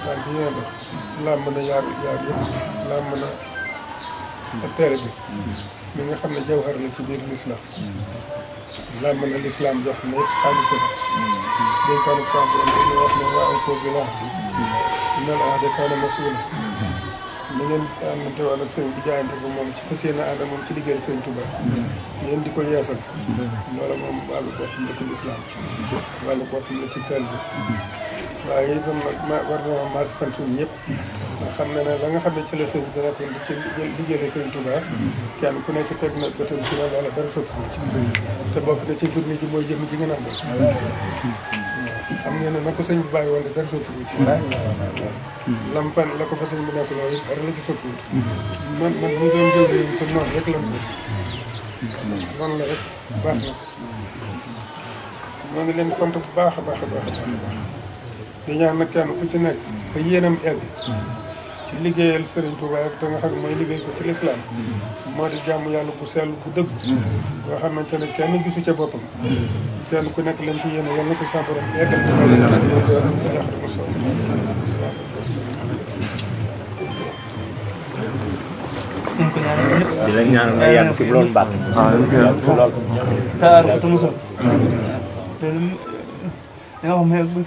wante yéen a làmb na yaar yëpp làmb na teere bi mi nga xam ne jawhar la ci biir lislaam làmb na lislaam jox ne xaalis la dénkaanu Sàmboon dañuy wax ne waa awfuu bil ahdi innal ahda kaana mas'uula ni ngeen àndante woon ak sëñ bi jaayante ko moom ci fas yéene ànd moom ci liggéeyal sëñ Tuubaa ngeen di ko yeesal loola moom wàllu boppam la ci lislaam wàllu boppam la ci teel bi waaye itam nag war na maa si sant ñëpp nga xam ne la nga xam ne ci la sëñ bi nekkoon di ci liggéeyal sëñ Tuubaa kenn ku nekk teg na bëtam ci la loola dara soppi ci te bokk na ci firnde ji mooy jëm ji ngeen àndal xam ngeen ne na ko sëñ bi bàyyi woon dara soppi ci lampan la ko fa sëñ bi nekk loolu dara la ci soppi man bu doon jëw ko noonu rek la noonu la rek baax na ñoo ngi leen sant bu baax a baax a baax di ñaan nag kenn ku ci nekk ba yéenam egg ci liggéeyal Sëriñ Tuubaa te nga xam ne mooy liggéey ko ci lislaam moo di jàmm yàlla bu sell bu dëgg boo xamante ne kenn gisu ca boppam kenn ku nekk lañ ci yéene yal na ko sa borom eggal di la ñaanal nga yàgg fi loolu baax taar ko musul te nga xam ne